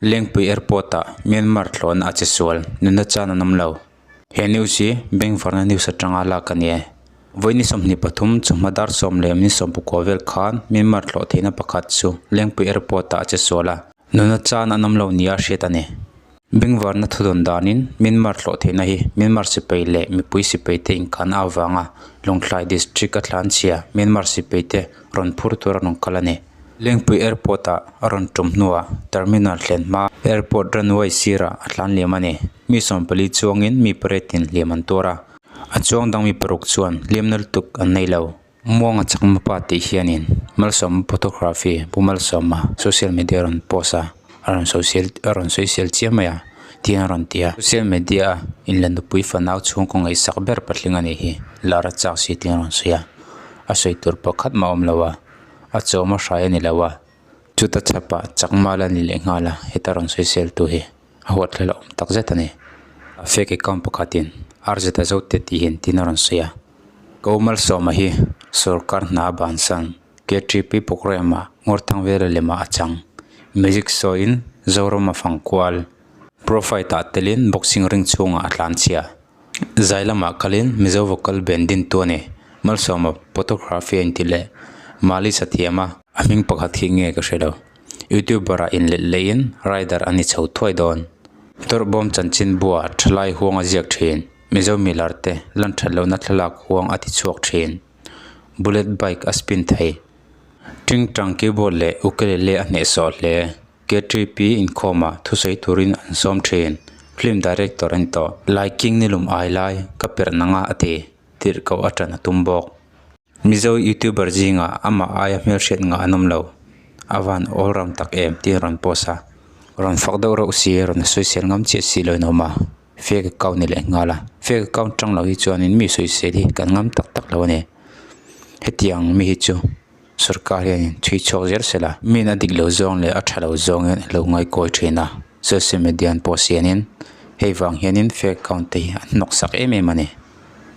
Lengpui Airport-ah Myanmar thlawhna a che sual, nunna chan an awm lo. He news hi Bengvarna news atanga lak a ni e. Vawi ni 23 chawhma dar 10 leh minute 19 vel khan Myanmar thlawh theihna pakhat chu Lengpui Airport-ah a che sual a, nunna chan an awm lo nia hriat a ni. Bengvarna thudawn danin Myanmar thlawh theihna hi Myanmar sipai leh mipui sipai te inkahna avanga Lawngtlai District a tlanchhia Myanmar sipai te rawn phur tur a rawn kal a ni. Lengpui Airport ah a rawn tum hnuah terminal thlen hma airport runway sirah a tlan liam a ni. Mi 40 chuangin mi pariat in hliam an tuar a, a chuang dang mi paruk chuan hliamna lutuk an nei lo. Muanga chakma pa tih hianin Malsawma photography Pu Malsawma social media a rawn post a, a rawn sawisel a rawn sawisel chiam mai a tihian a rawn ti a. Social media a inla nupui fanau chhungkaw ngaihsak ber patling a nih hi lar a chak si tih a rawn sawi a, a sawi tur pakhat mah a awm lo a. A chawm a hrai a ni lo a, chuta chhapah chakma la ni leh nghal a, heta rawn sawisel tu hi a huat hlel a awm tak zet a ni. A fake account pakhatin RZ a zo te tih hian tin a rawn sawi a, Ko Malsawma hi sorkar hna a bansan KTP programme ah Ngawrthangvela lemah a chang. Music sawiin Zoram a fang kual. Pro fight ah telin boxing ring chhungah a tlanchhia. Zai lamah kalin Mizo vocal band din tu a ni. Malsawma photography a inti leh Mali sathiam a. A hming pakhat hi nge ka hre lo. Youtuber ah inlet leiin rider a ni chho thuai dawn. Tawrhbawm chanchin buah thalai huang a ziak thin. Mizo milar te lan that lohna thlalak huang a ti chhuak thin. Bullet bike a spin thei. Tingtang keyboard leh ukulele a hnehsawh hle. KTP inkhawmah thusawi turin an sawm thin. Film director a ni tawh. Laiking ni lum ai lai ka perh nanga a ti. Tirhkoh a tan a tum bawk. Mizo youtuber zingah amah aia hmelhriat ngah an awm lo. A van all round tak em tih a rawn post a. Rawn fak deuh reuh si, rawn sawisel ngam chiah si lo in a awm a. Fake account ni leh nghal a. Fake account tang lo hi chuanin mi sawisel hi kan ngam tak tak lo a ni. Hetiang mi hi chu. Sorkar hianin chhui chhuak zel sela min a dik lo zawng leh a tha lo zawngin a lo ngaikawi thin a, social media an post hianin hei vang hianin fake account te hi an hnawksak em em a ni.